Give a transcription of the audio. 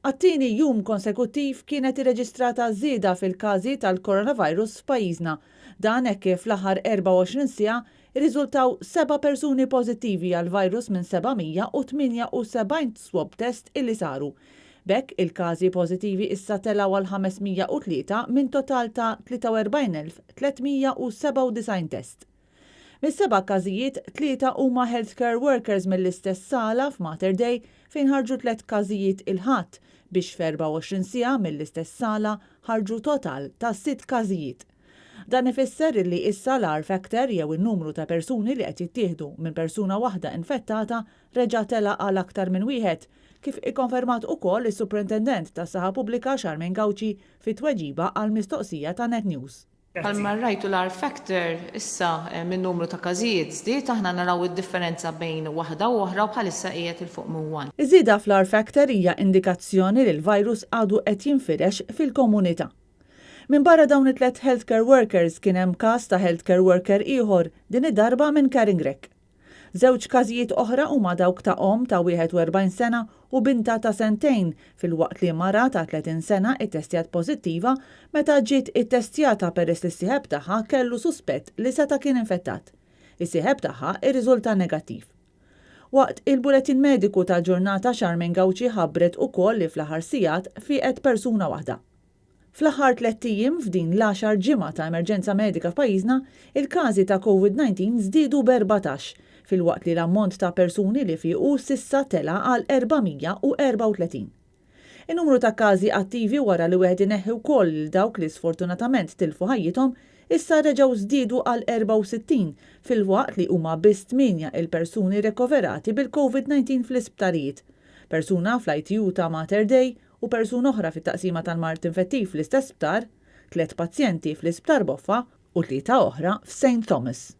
Għat-tieni jum konsekuttiv kienet irreġistrata żieda fil-każi tal-coronavirus f'pajjiżna. Dan hekk kif fl-aħħar 24 siegħa rriżultaw seba' persuni pożittivi għall-virus minn 778 swab test illi saru. B'hekk il-każi pożittivi issa telgħu għal 503 minn total ta' 43,397 test. Mis-seba' każijiet, tlieta huma healthcare workers mill-istess sala f'Mater Dei fejn ħarġu tliet każijiet il-Ħadd, biex f'24 siegħa mill-istess sala ħarġu total ta' sitt każijiet. Dan ifisser illi issa l-R factor jew in-numru ta' persuni li qed jittieħdu minn persuna waħda infettata reġa' tela' għal aktar minn wieħed, kif ikkonfermat ukoll is-Suprintendent tas-Saħħa Pubblika Charmaine Gauci fi tweġiba għal mistoqsija ta' Net News. Bħalma rajtu l-R factor issa min-numru ta' każijiet żdied, aħna naraw id-differenza bejn waħda u oħra u bħalissa qiegħed 'il fuq minn one. Iż-żieda fl-R factor hija indikazzjoni li l-virus għadu qed jinfirex fil-komunità. Minbarra dawn it-tliet healthcare workers kien hemm każ ta' healthcare worker ieħor, din id-darba minn Karin Grech. Żewġ każijiet oħra huma dawk ta' omm ta' 41 sena u bintha ta' sentejn filwaqt li mara ta' 30 sena ttestjat pożittiva meta ġiet ittestjata peress li s-sieħeb tagħha kellu suspett li seta' kien infettat. Is-sieħeb tagħha rriżulta negattiv. Waqt il-bulettin mediku tal-ġurnata Charmaine Gauci ħabbret ukoll li fl-aħħar sigħat fieqet persuna waħda. Fl-aħħar tlett ijiem f'din l-għaxar ġimgħa ta' emerġenza medika f'pajjiżna, il-każi ta' Covid-19 żdiedu b'14, filwaqt li l-ammont ta' persuni li fiequ s'issa tela' għal 434. In-numru ta' każi attivi wara li wieħed ineħħi wkoll lil dawk li sfortunatament tilfu ħajjithom issa reġgħu żdiedu għal 64 filwaqt li huma biss tmienja il-persuni rekoverati bil-Covid-19 fl-isptarijiet, persuna fl-ITU ta' Mater Dei u persuna oħra fit-taqsima tal-mard infettiv fl-istess sptar, tliet pazjenti fl-Isptar Boffa u tlieta oħra f'Saint Thomas.